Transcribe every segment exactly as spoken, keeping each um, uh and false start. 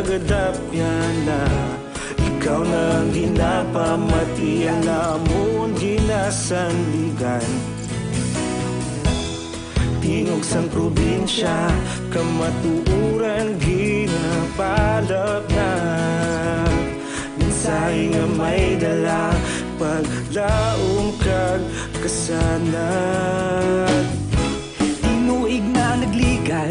Kadapyana, ikaw na ang ginapamati, ang amon ginasandigan. Tingog sang probinsya, kamatuoran ginapalapnag. Mensahe nga may dala, paglaom kag kasanag. Tinuig na nagligad,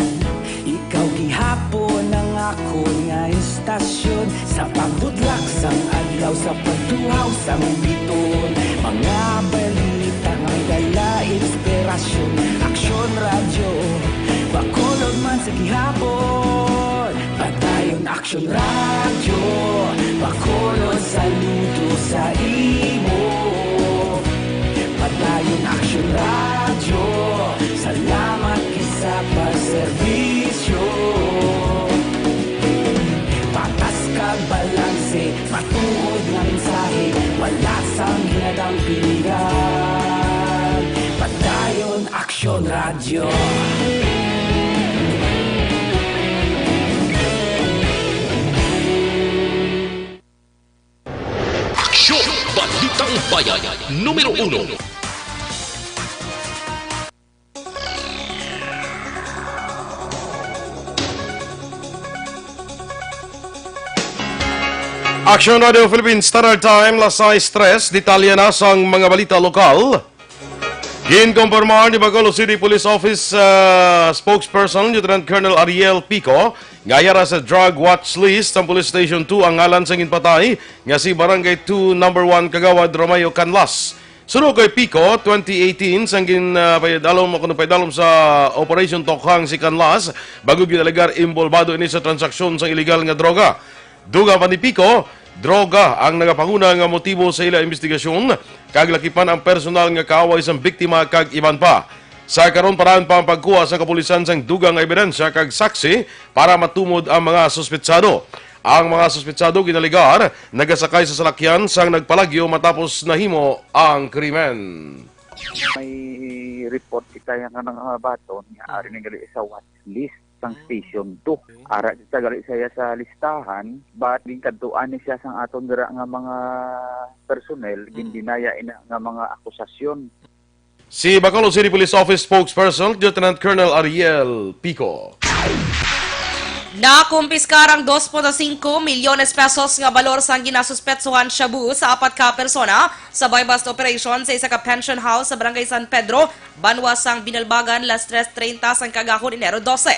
ikaw gihapon ang akon nga istasyon. Sa pagbudlak sang adlaw, sa pagtuhaw sang biton, mga balita nga dala inspirasyon. Aksyon Radyo, Bacolod man sa gihapon. Padayon Aksyon Radyo, Bacolod, saludo sa imo. Padayon Aksyon Radyo, salamat gid sa pagserbisyo. Patas kag balanse, matuod nga mensahe, wala sang ginadampingan. Padayon Aksyon Radyo. Aksyon! Balitang Bayan, numero uno. Action Radio Philippines Standard Time, las sais tres. Detalye na sang mga balita lokal. Ginkumpirmar ni Bacolod City Police Office, ah, spokesperson Lieutenant Colonel Ariel Pico nga yara sa drug watch list sang Police Station two ang ngalan sang ginpatay nga si Barangay two Number one Kagawad Romeo Canlas. Suno kay Pico, twenty eighteen sang gin, ah, paidalom o kuno paidalom sa Operation Tokhang si Canlas, bag-o ginalegar inbolbado ini sa transaksyon sang iligal nga droga. Dugang pa ni Pico, droga ang nagapanguna nga motibo sa ila imbestigasyon, kag lakipan ang personal nga kaaway sang biktima kag iban pa. Sa karon, parahan pa ang pagkuha sa kapulisan sang dugang nga ebidensya kag saksi para matumod ang mga suspetsado. Ang mga suspetsado ginalegar nagasakay sa salakyan sang nagpalagyo matapos nahimo ang krimen. May report kita nga nang, ah, baton nga ari na gali sa watch list sang Station two. Ara kita gali saya sa listahan, but ginkadtuan ni siya sang aton dira nga mga personnel, gindinaya ina nga mga akusasyon. Si Bacolod City Police Office Spokesperson Lieutenant Colonel Ariel Pico. Nakumpiskar ang dos punto singko milyones pesos nga balor sang ginasuspetsuhan shabu sa apat ka persona sa buy-bust operation sa isa ka pension house sa Barangay San Pedro, banwa sang Binalbagan, las tres treinta sang kaagahon, Enero dose.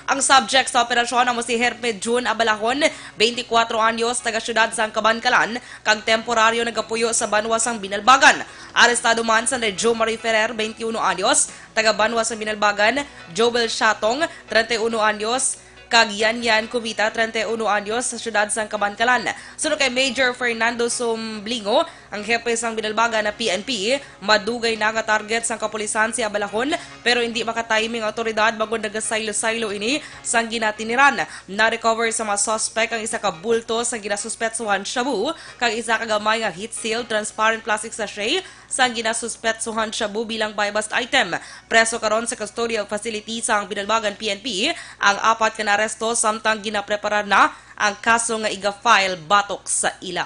Ang subject sa operasyon amo si Herme June Abalahon, twenty-four anyos, taga siyudad sang Kabankalan, kag temporaryo nagapuyo sa banwa sang Binalbagan. Arestado man si Andre Jo Marie Ferrer, twenty-one anyos, taga banwa sang Binalbagan, Joel Shatong, treinta y uno anyos, kag Yan Yan Cubita, treinta y uno anyos, sa siyudad sang Kabankalan. Suno kay Major Fernando Sumblingo, ang hepe sang Binalbagan nga P N P, madugay na nga target sang kapulisan si Abalahon, pero indi makatiming ang awtoridad bangod nagasaylo-saylo ini sang ginatiniran. Na-recover sa mga suspek ang isa ka bulto sang ginasuspetsuhan shabu kag isa ka gamay nga heat-sealed transparent plastic sachet sang ginasuspetsuhan shabu bilang buy-bust item. Preso karon sa custodial facility sang Binalbagan P N P ang apat ka naaresto, samtang ginapreparar na ang kaso nga iga-file batok sa ila.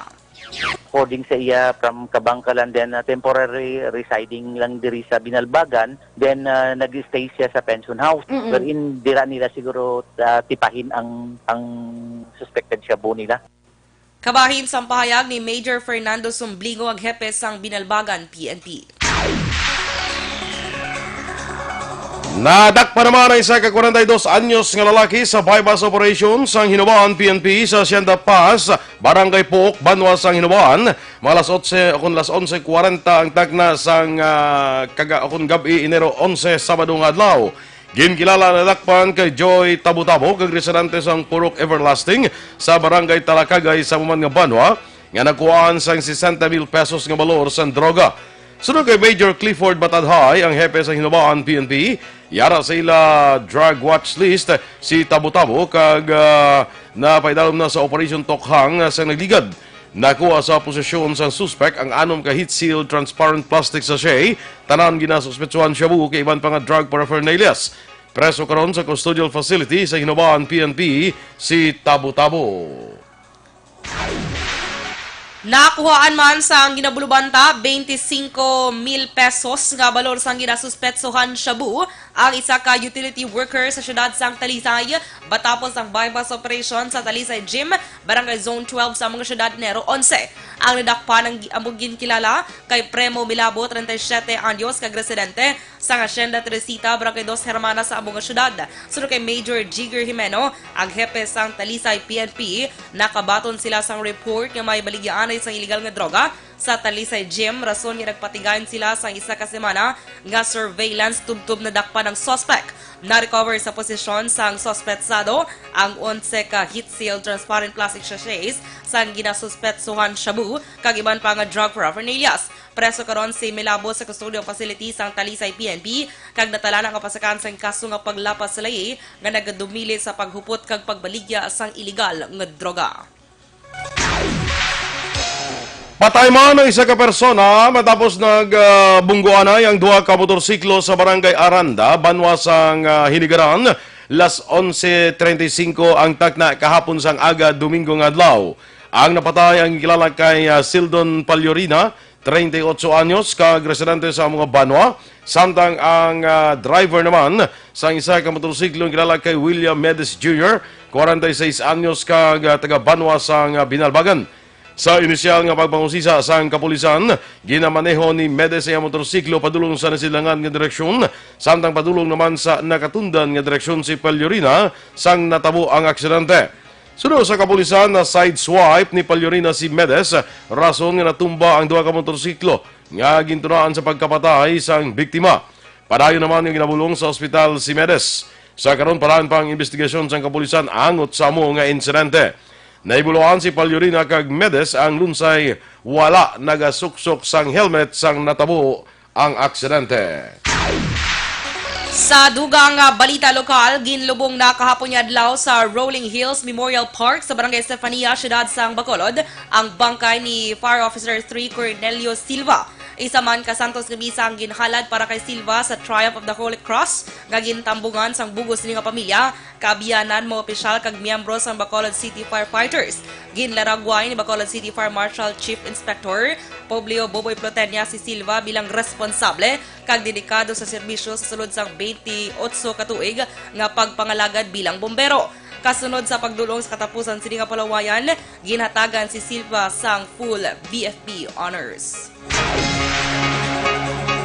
According sa iya, from Kabankalan, then, uh, temporary residing lang diri sa Binalbagan, then, uh, nag-stay siya sa pension house, Mm-mm. wherein dira nila siguro, uh, tipahin ang, ang suspected shabu nila. Kabahin sang pahayag ni Major Fernando Sumblingo, ang hepe sang Binalbagan P N P. Nadakpan naman ang isa ka kwarenta y dos anyos nga lalaki sa buy-bust operation sang Hinoba-an P N P sa Hacienda Paz, Barangay Pook, banwa sang Hinoba-an, mga alas otse o kon alas onse kwarenta ang takna sang, ah, kaga-, o kon gab-i, Enero onse, Sabado nga adlaw. Ginkilala nadakpan kay Joy Tabo-Tabo, kag residente sang Purok Everlasting sa Barangay Talakagay sa amo man nga banwa, nga nakuhaan sang sesenta mil pesos nga balor sang droga. Suno kay Major Clifford Batadhay, ang hepe sa Hinoba-an P N P, yara sa ila drug watch list si Tabo-Tabo, kag, ah, napaidalom na sa Operation Tokhang, ah, sa nagligad. Nakuha sa posesyon sang suspek ang anom ka heat-sealed transparent plastic sachet, tanan ginasuspetsuhan shabu kag iban pa nga drug paraphernalias. Preso karon sa custodial facility sa Hinobaan P N P si Tabo-Tabo. Nakuhaan man sang ginabulubanta twenty-five mil pesos nga balor sang ginasuspetsohan shabu ang isa ka utility worker sa siyudad sang Talisay, matapos ang buy-bust operation sa Talisay Gym, Barangay Zone twelve sa mga siyudad, Enero onse. Ang nadakpan ang gi-, amo ginkilala kay Premo Milabo, treinta y siete anyos, kag residente sang Hacienda Teresita, Barangay Dos Hermanas sa amo nga siyudad. Suno kay Major Jigger Jimeno, ang hepe sang Talisay P N P, nakabaton sila sang report nga may baligyaanay sang iligal nga droga sa Talisay Gym, rason nga nagpatigayon sila sang isa ka semana nga surveillance tubtob nadakpan ang suspect. Na-recover sa posisyon sang suspetsado ang onse ka heat-sealed transparent plastic sachets sang ginasuspetsohan shabu kag iban pa nga drug paraphernalias. Preso karon si Milabo sa custodial facility sang Talisay P N P kag natalanan nga pasakan sang kaso nga paglapas sa layi nga nagadumili sa paghupot kag pagbaligya sang iligal nga droga. Patay man ang isa ka persona matapos nag, ah, bungguanay ang duha ka motorsiklo sa Barangay Aranda, banwa sang, ah, Hinigaran. Las onse treinta y cinco ang takna kahapon sang aga, Domingo nga adlaw. Ang napatay ang kilala kay, ah, Sildon Palyurina, treinta y ocho anyos, kag residente sa mga banwa, samtang ang, ah, driver naman sang isa ka motorsiklo ang kilala kay William Medes Junior, kwarenta y seis anyos, kag, ah, taga banwa sang, ah, Binalbagan. Sa inisyal nga pagpangusisa sang kapulisan, ginamaneho ni Medes ang motorsiklo padulong sa nasilangan nga direksyon, samtang padulong naman sa nakatundan nga direksyon si Palyurina sang natabo ang aksidente. Suno sa kapulisan, na-sideswipe ni Palyurina si Medes, rason nga natumba ang duha ka motorsiklo nga gintunaan sa pagkapatay sang biktima. Padayon naman nga ginabulong sa ospital si Medes. Sa karon, padayon pa ang imbestigasyon sang kapulisan angot sa amo nga insidente. Nahibuloan si Palyurina kag Medes ang lunsay wala nagasuksok sang helmet sang natabo ang aksidente. Sa dugang nga balita lokal, ginlubong na kahapon nga adlaw sa Rolling Hills Memorial Park sa Barangay Estefania, siyudad sang Bacolod, ang bangkay ni Fire Officer three Cornelio Silva. Isa man ka santos nga misa ang ginhalad para kay Silva sa Triumph of the Holy Cross nga gintambungan sang bug-os sini nga pamilya, kaabyanan, mga opisyal kag miyembro sang Bacolod City Firefighters. Ginlaragway ni Bacolod City Fire Marshal Chief Inspector Publio Boboy Plotenia si Silva bilang responsable kag dedikado sa serbisyo sa sulod sang twenty-eight ka tuig nga pagpangalagad bilang bombero. Kasunod sa pagdul-ong sa katapusan sini nga palawayan, ginhatagan si Silva sang full B F P honors.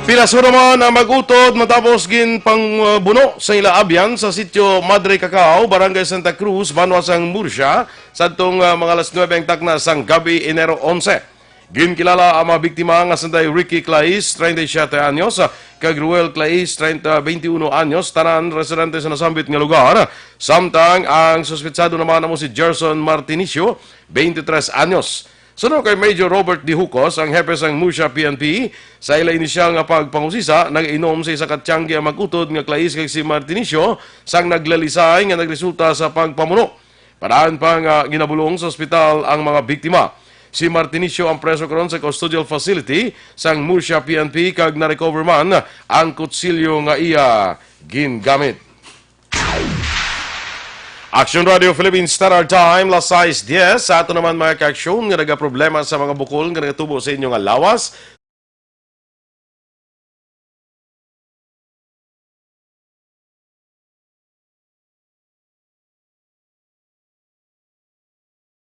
Pila sa naman ang mag-utod matapos ginpangbuno sa ila abyan sa sitio Madre Cacao, Barangay Santa Cruz, banwa sang Murcia, sadtong, ah, mga alas nuebe ang takna sang gabi, Enero onse. Ginkilala ang mga biktima nga sanday Ricky Clais, treinta y siete anyos, kag Ruel Clais, treinta, veintiuno anyos, tanan residente sa nasambit nga lugar. Samtang ang suspetsado naman amo si Gerson Martinicio, veintitrés anyos. Suno kay Major Robert Dijucos, ang hepe sang Murcia P N P, sa ila inisyal nga pagpangusisa, nag-inom sa isa ka tiyangge ang mag-utod nga Clais kag si Martinicio sang naglalisay nga nagresulta sa pagpamuno. Padayon pa nga ginabulong sa ospital ang mga biktima. Si Martinicio ang preso karon sa custodial facility sang Murcia P N P kag na-recover man ang kutsilyo nga iya gingamit. Action Radio Philippines Standard Time, las sais dies. Sa ato naman, mga ka-aksyon, nga nagaproblema sa mga bukol nga nagatubo sa inyo nga lawas,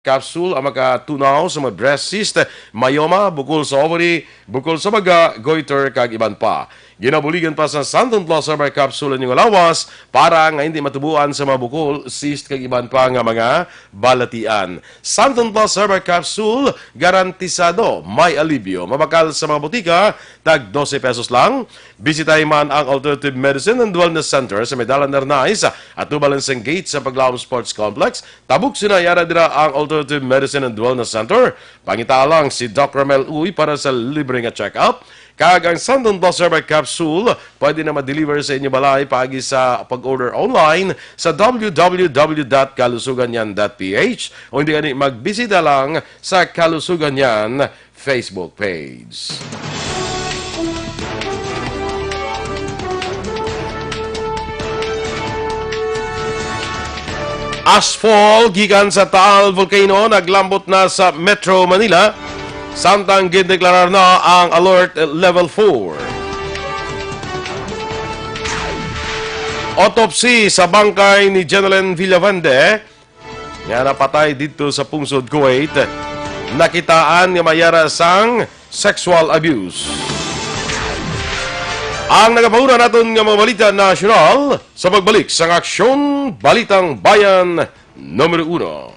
capsule ang makatunaw sa mga breast cyst, myoma, bukol sa ovary, bukol sa baga, goiter, kag iban pa. Ginabuligan pa sa Santon Plus Herbal Capsule ang inyong lawas para nga hindi matubuan sa mga bukol, cyst, kag iban pa nga mga balatian. Santon Plus Herbal Capsule, garantisado may alibyo. Mabakal sa mga botika, tag dose pesos lang. Bisitahi man ang Alternative Medicine and Wellness Center sa may Dalan Arnaiz, atubang lang sang gate sa Paglaom Sports Complex. Tabok sina, yara dira ang Alternative Medicine and Wellness Center. Pangita lang si Doc Romel Uy para sa libre nga check-up. Kag ang Santon Plus Herbal Capsule, pwede na ma-deliver sa inyo balay paagi sa pag-order online sa w w w dot kalusuganyan dot p h, o hindi gani, magbisita lang sa Kalusuganyan Facebook page. Ashfall gikan sa Taal Volcano naglambot na sa Metro Manila, samtang gindeklarar na ang Alert Level four. Autopsy sa bangkay ni Jenelyn Villavende nga napatay didto sa pungsod Kuwait, nakitaan nga may ara sang sexual abuse. Ang nagapahuna naton nga mga balita nasyonal sa pagbalik sang Aksyon Balitang Bayan numero uno.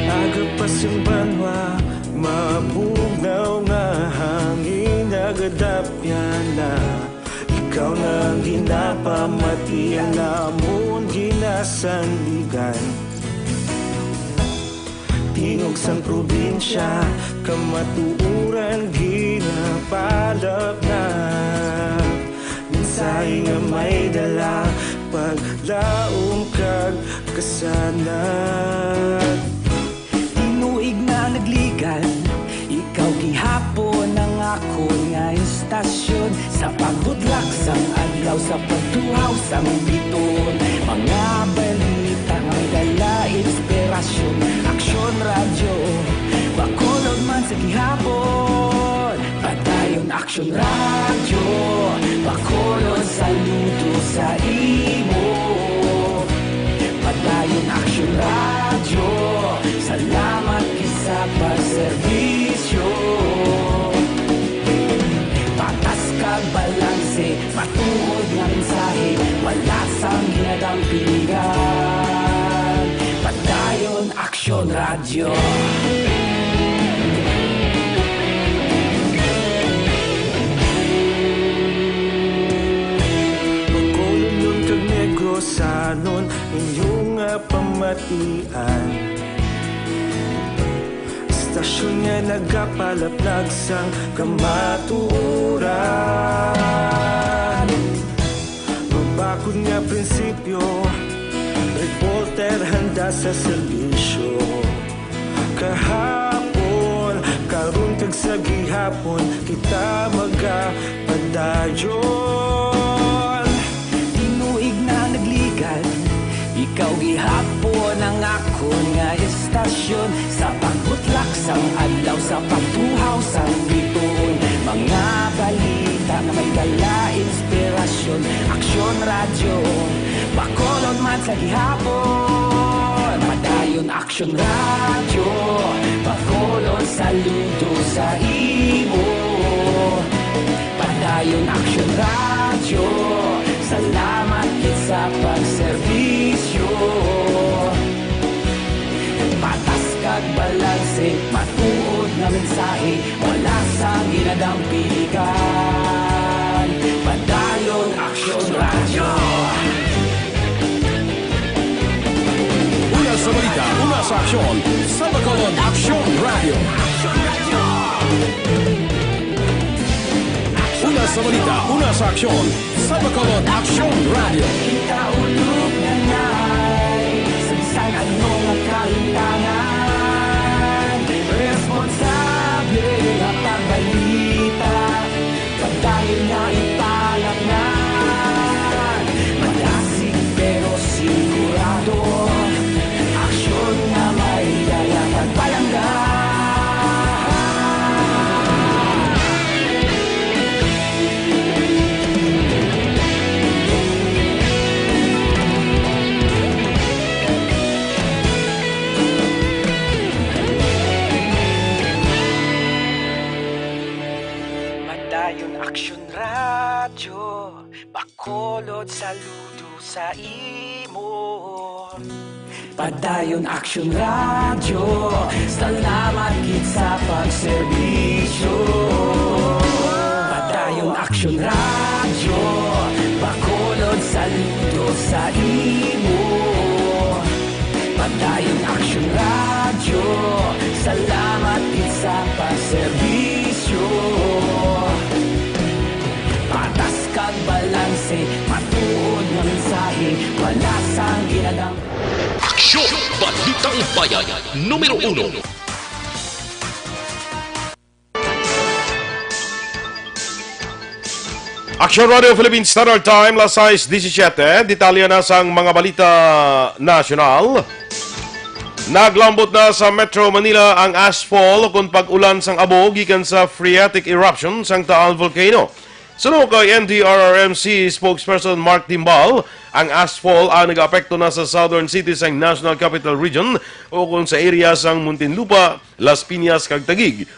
Agapas ang banwa, mabugnaw nga hangin, nagadapyan na. Ikaw na ang ginapamati, ang amon ginasandigan. Tingog sang probinsya, kamatuoran ginapalapnap. Mensahe nga may dala, paglaom kag kasanag. Tinuig na nagligan, ikaw gihapon ang akon nga istasyon. Sa pagbutlak sang adlaw, sa pagtuhaw sang bituon, mga balita nga may dala inspirasyon. Aksyon Radyo, Bacolod man sa gihapon. Padayon Aksyon Radyo, Bacolod, saludo sa imo. Padayon Aksyon Radyo, salamat gid sa pagserbisyo. Patas kag balanse, matuod nga mensahe, wala sang ginadampingan. Padayon Aksyon Radyo. Bacolodnon kag Negrosanon, inyo nga pamatian. Istasyon nga nagapalaplag sang kamatuoran. Mabakod nga prinsipyo, reporter handa sa serbisyo. Kahapon, karon, kag sa gihapon, kita magapadayon. Tinuig na nagligan, ikaw gihapon ang akon nga istasyon. Sa pagbutlak sang adlaw, sa pagtuhaw sang bituon, mga balita nga may dala inspirasyon. Aksyon Radyo, Bacolod man sa gihapon. Padayon Aksyon Radyo, Bacolod, saludo sa imo. Padayon Aksyon Radyo, salamat gid sa pagserbisyo. Patas kag balanse, matuod nga mensahe, wala sang ginadampingan. Padayon Aksyon Radyo. Una sa balita, una sa aksyon, sa Bacolod Aksyon Radyo. Una sa balita, una sa aksyon, sa Bacolod Aksyon Radyo. Kita ulog na nay, sa bisan ano nga kahintangan, responsable nga pagbalita. Padayon nga ipalapngan, madasig pero sigurado, aksyon nga may dala pagpalangga. Bacolod, saludo sa imo. Padayon Action Radio, salamat gid sa pagserbisyo. Padayon Action Radio, Bacolod, saludo sa imo. Padayon Action Radio, salamat gid sa pagserbisyo. Patas kag balanse, matuod nga mensahe, wala sang ginadam. Aksyon! Balitang Bayan, numero uno. Action Radio Philippine Standard Time, las sais disisiete. Detalye na sang mga balita nasyonal. Naglambot na sa Metro Manila ang ashfall kon pag-ulan sang abo gikan sa phreatic eruption sang Taal Volcano. Suno kay N D R R M C spokesperson Mark Timbal, ang ashfall ang nagaapekto na sa southern city sang National Capital Region o kon sa area sang Muntinlupa, Las Piñas kag Taguig.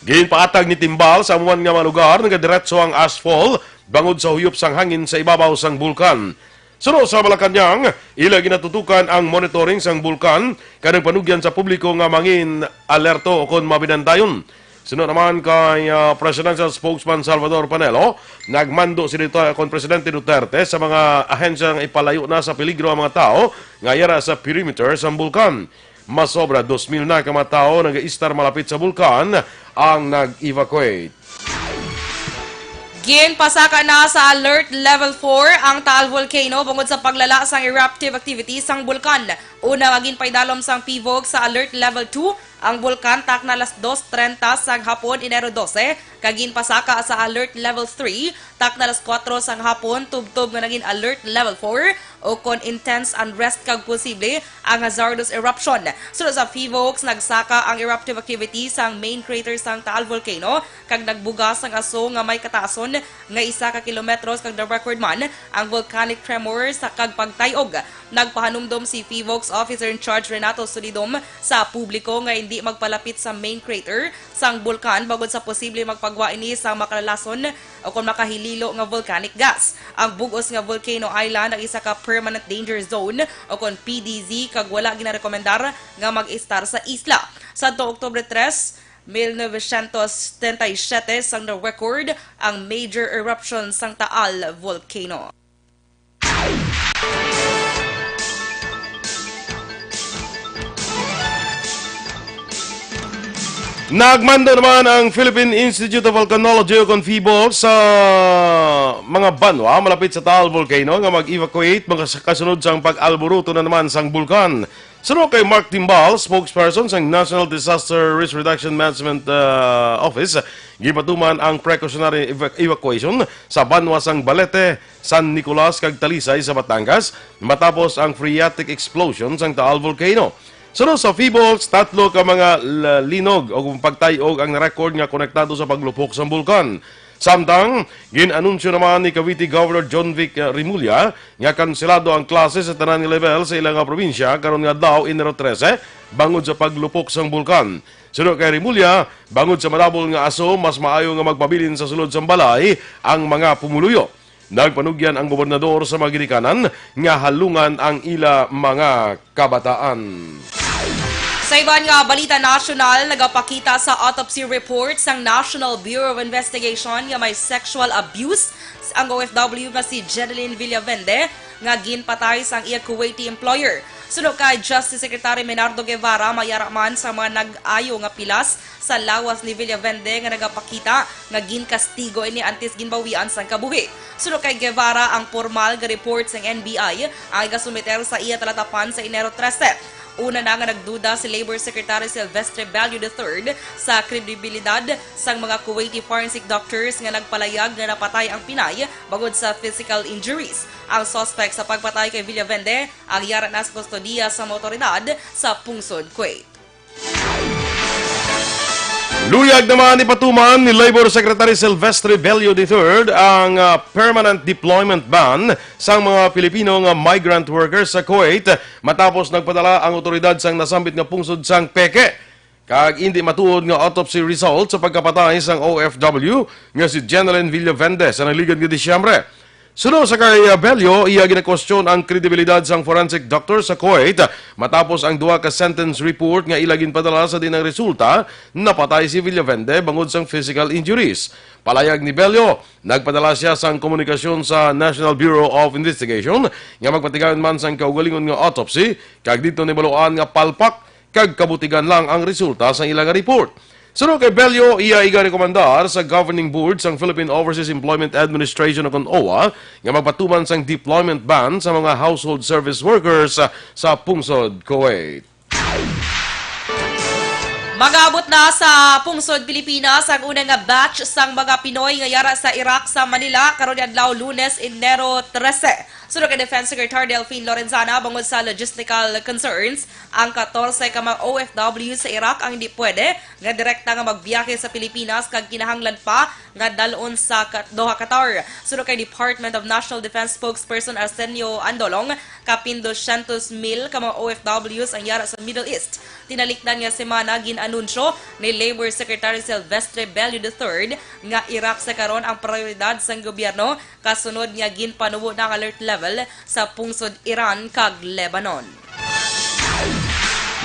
Ginpaatag ni Timbal sa amuan nga mga lugar nagadiretso ang ashfall bangod sa huyop sang hangin sa ibabaw sang bulkan. Suno sa Malacañang, ila ginatutukan ang monitoring sang bulkan kag nagpanugyan sa publiko nga mangin alerto kon mabinantayon. Suno naman kay ah, Presidential Spokesman Salvador Panelo, nagmando si Duterte kon Presidente Duterte sa mga ahensya nga ipalayo na sa peligro ang mga tawo nga yara sa perimeter sang bulkan. Masobra dos mil na ka mga tawo nagaistar malapit sa bulkan ang nag-evacuate. Ginpasaka na sa Alert Level four ang Taal Volcano bangod sa paglala sang eruptive activity sang bulkan. Una nga ginpaidalom sang PHIVOLCS sa Alert Level two ang bulkan takna alas dos trenta sang hapon, Enero dose, kag ginpasaka sa Alert Level three takna alas kuwatro sang hapon, tubtob nga nagin Alert Level four o kon intense unrest kag posible ang hazardous eruption. Suno sa PHIVOLCS, nagsaka ang eruptive activity sang main crater sang Taal Volcano kag nagbuga sang aso nga may kataason nga isa ka kilometros kag na-record man ang volcanic tremor sa kag pagtay-og. Nagpahanumdom si PHIVOLCS Officer in Charge Renato Solidom sa publiko nga hindi magpalapit sa main crater sang bulkan bangod sa posible magpagwa ini sa makalalason o kon makahililo nga volcanic gas. Ang bug-os nga Volcano Island ang isa ka permanent danger zone o kon P D Z kag wala ginarekomendar nga mag-istar sa isla. Sadto Oktubre tres, mil novecientos setenta y siete sang na-record ang major eruption sang Taal Volcano. Nagmando naman ang Philippine Institute of Volcanology o kon PHIVOLCS sa mga banwa malapit sa Taal Volcano nga mag-evacuate mga kasunod sang pag-alburuto na naman sang bulkan. Suno kay Mark Timbal, spokesperson sang National Disaster Risk Reduction Management uh, Office, gipatuman ang precautionary evac- evacuation sa banwa sang Balete, San Nicolas kag Talisay sa Batangas matapos ang phreatic explosion sang Taal Volcano. Suno sa PHIVOLCS, tatlo ka mga l- linog o pagtay-og ang na-record nga konektado sa paglupok sang bulkan. Samtang, gin-anunsyo naman ni Cavite Governor Jonvic Remulla nga kanselado ang klase sa tanan nga level sa ila nga probinsya karon nga adlaw, Enero trese, bangod sa paglupok sang bulkan. Suno kay Remulla, bangod sa madabol nga aso, mas maayo nga magpabilin sa sulod sang balay ang mga pumuluyo. Nagpanugyan ang gobernador sa mga ginikanan nga halungan ang ila mga kabataan. Sa iban nga balita nasyonal, nagapakita sa autopsy report sang National Bureau of Investigation nga may sexual abuse ang O F W nga si Jeneline Villavende nga ginpatay sang iya Kuwaiti employer. Suno kay Justice Secretary Menardo Guevara, mayara man sa mga nag-ayo nga pilas sa lawas ni Villavende nga nagapakita nga ginkastigo ini antes ginbawian sang kabuhi. Suno kay Guevara, ang pormal nga report sang N B I ang igasumiter sa iya talatapan sa Enero trese. Una na nga nagduda si Labor Secretary Silvestre Bello the third sa kredibilidad sang mga Kuwaiti forensic doctors nga nagpalayag nga napatay ang Pinay bangod sa physical injuries. Ang suspect sa pagpatay kay Villavende ang yara na sa kustodiya sa mga otoridad sa pungsod Kuwait. Luyag naman ipatuman ni Labor Secretary Silvestre Bello the third ang ah, permanent deployment ban sang mga Pilipino nga migrant workers sa Kuwait matapos nagpadala ang otoridad sang nasambit nga pungsod sang Peke. kag indi matuod nga autopsy result sa pagkapatay sang O F W nga si Jenalyn Villavende sa nagligad nga Disyembre. Suno sa kay Bello, iya ginakwestiyon ang kredibilidad sang forensic doctor sa Kuwait matapos ang duha ka sentence report nga ila ginpadala sa diin ang resulta napatay si Villavende bangod sang physical injuries. Palayag ni Bello, nagpadala sia sang komunikasyon sa National Bureau of Investigation nga magpatigayon man sang kaugalingon nga autopsy, kag didto nahibaluan nga palpak kag kabutigan lang ang resulta sang ila nga report. Suno kay Bello, iya igarekomendar sa Governing Board sang Philippine Overseas Employment Administration o kon O W A nga magpatuman sang deployment ban sa mga household service workers sa pungsod Kuwait. Mag-abot na sa pungsod Pilipinas ang una nga batch sang mga Pinoy nga yara sa Iraq sa Manila karon nga adlaw, Lunes, Enero trese. Suno kay Defense Secretary Delfin Lorenzana, bangod sa logistical concerns, ang katorse ka mga O F W sa Iraq ang hindi pwede nga direkta nga magbiyahe sa Pilipinas kag kinahanglan pa nga dalon sa Qa-, Doha, Qatar. Suno kay Department of National Defense spokesperson Arsenio Andolong, kapin dosyentos mil ka mga O F Ws ang yara sa Middle East. Tinalikdan nga semana, gin-anunsyo ni Labor Secretary Silvestre Bello the third nga Iraq sa karon ang prioridad sang gobyerno, kasunod nga ginpanubo na ang alert level sa pungsod Iran kag Lebanon.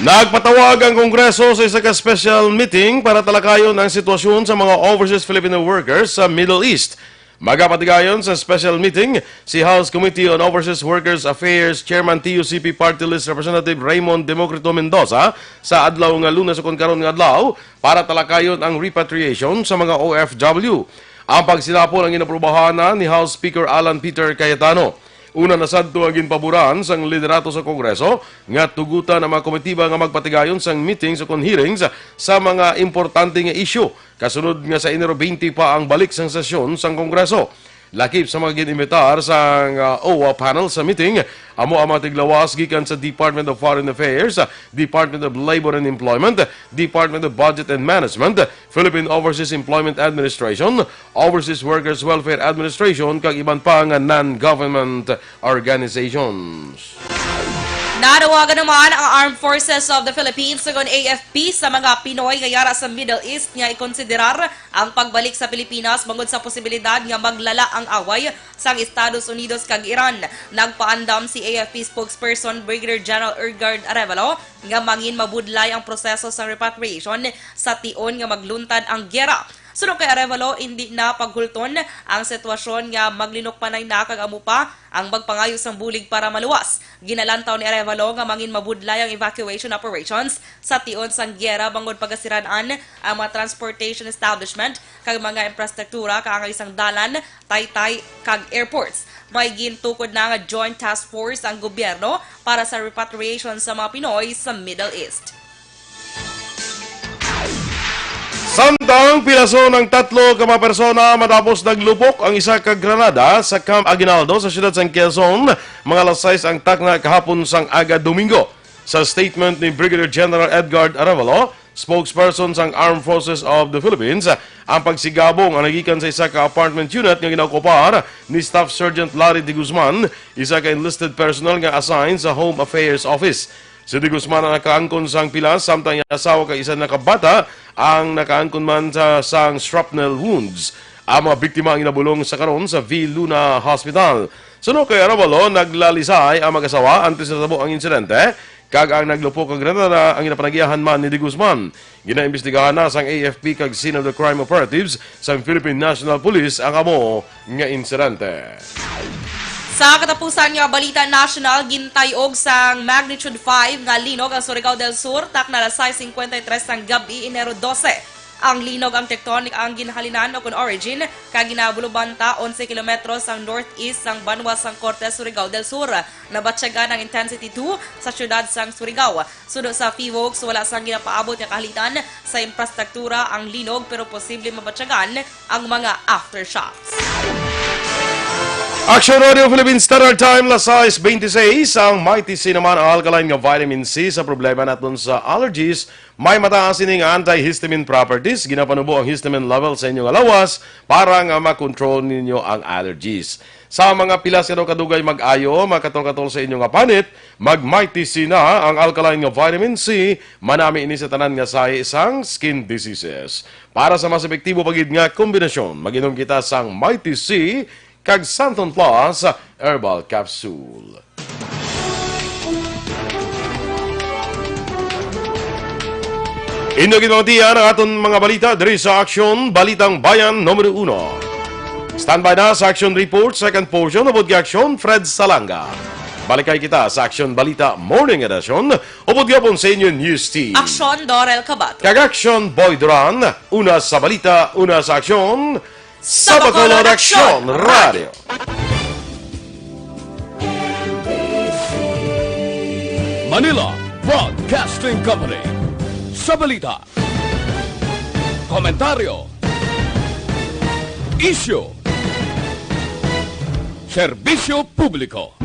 Nagpatawag ang Kongreso sa isa ka special meeting para talakayon ang sitwasyon sa mga overseas Filipino workers sa Middle East. Magapatigayon sa special meeting si House Committee on Overseas Workers Affairs Chairman T U C P Party List Representative Raymond Democrito Mendoza sa adlaw nga Lunes, o kon karon nga adlaw, para talakayon ang repatriation sa mga O F W. Ang pagsinapol ang ginaprobahan na ni House Speaker Alan Peter Cayetano. Una na sadto ang ginpaboran sang liderato sa Kongreso nga tugutan ang mga komitiba nga magpatigayon sang meetings o kon hearings sa mga importante nga isyu, kasunod nga sa Enero twenty pa ang balik sang sesyon sang Kongreso. Lakip sa mga gin-imbitar sang, ah, O W A panel sa meeting, amo ang mga tiglawas gikan sa Department of Foreign Affairs, Department of Labor and Employment, Department of Budget and Management, Philippine Overseas Employment Administration, Overseas Workers Welfare Administration, kag iban pa nga non-government organizations. Nanawagan naman ang Armed Forces of the Philippines, sugon A F P, sa mga Pinoy nga yara sa Middle East nga ikonsiderar ang pagbalik sa Pilipinas bangod sa posibilidad nga maglala ang away sang Estados Unidos kag Iran. Nagpaandam si A F P spokesperson Brigadier General Edgard Arevalo nga mangin mabudlay ang proseso sang repatriation sa tion nga magluntad ang giyera. Suno kay Arevalo, indi na paghulton ang sitwasyon nga maglinukmanay na kag amo pa ang magpangayo sang bulig para maluwas. Ginalantaw ni Arevalo nga mangin mabudlay ang evacuation operations sa tion sang giyera bangod pagasiran-an ang mga transportation establishment kag mga infrastruktura kaangay sang dalan, taytay, kag airports. May gintukod na nga joint task force ang gobyerno para sa repatriation sa mga Pinoy sa Middle East. Samtang pinaso ng tatlo ka mga persona matapos naglupok ang isa ka granada sa Camp Aguinaldo sa siyudad sang Quezon, mga alas sais ang takna kahapon sang aga Domingo. Sa statement ni Brigadier General Edgard Arevalo, spokesperson sang Armed Forces of the Philippines, ang pagsigabong ang nagikan sa isa ka apartment unit nga ginaokupar ni Staff Sergeant Larry de Guzman, isa ka enlisted personnel nga assigned sa Home Affairs Office. Si De Guzman ang nakaangkon sang pilas, samtang iya asawa kag isa na ka bata ang nakaangkon man sa, sang shrapnel wounds. Ang mga biktima ang ginabulong sa karon sa V Luna Hospital. Suno kay Arevalo, naglalisay ang mag-asawa antes natabo ang insidente, kag ang naglupok nga granada ang ginapanag-iyahan man ni De Guzman. Ginaimbestigahan na sang A F P kag Scene of the Crime Operatives sang Philippine National Police ang amo nga insidente. Sa katapusan nga balita national, gintay-og sang magnitude five nga linog ang Surigao del Sur, takna alas sais cincuenta y tres sang gab-i, Enero dose. Ang linog ang tectonic ang ginhalinan o kon origin, kag ginabulubanta onse kilometros sang northeast sang banwa sang Cortes, Surigao del Sur. Nabatyagan ang intensity two sa siyudad sang Surigao. Suno sa PHIVOLCS, wala sang ginapaabot nga kahalitan sa infrastruktura ang linog, pero posible mabatyagan ang mga aftershocks. Action Radio Philippine Standard Time, las sais beintiseis. Ang Mighty C naman, ang alkaline nga vitamin C sa problema naton sa allergies. May mataas ining antihistamine properties. Ginapanubo ang histamine level sa inyo nga lawas para nga makontrol ninyo ang allergies. Sa mga pilas nga daw kadugay mag-ayo, makatol-katol sa inyo nga panit, mag Mighty C na, ang alkaline nga vitamin C. Manami ini sa tanan nga sahi sang skin diseases. Para sa mas epektibo pa gid nga kombinasyon, mag-inom kita sang Mighty C kag Santon Plus Herbal Capsule. Inyo gid, mga tiyan, ang aton mga balita diri sa Aksyon Balitang Bayan Numero Uno. Standby na sa Action Report, second portion, upod kay Aksyon Fred Salanga. Balikay kita sa Aksyon Balita Morning Edition, upod gihapon sa inyo News Team. Aksyon Dorel Cabato. Kag Aksyon Boy Duran, una sa balita, una sa aksyon, sa Bacolod Aksyon Radio. Manila Broadcasting Company. Sa balita, komentaryo, isyu, serbisyo publiko.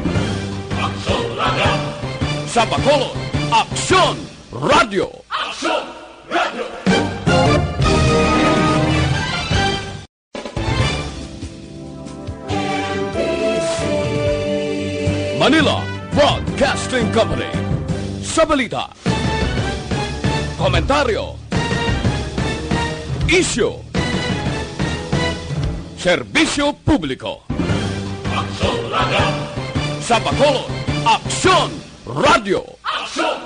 Aksyon Radio. Sa Bacolod, Aksyon Radio. Aksyon Radio. Manila Broadcasting Company. Sa balita, komentaryo, isyu, serbisyo publiko. Aksyon Radio. Sa Bacolod, Aksyon Radio. Aksyon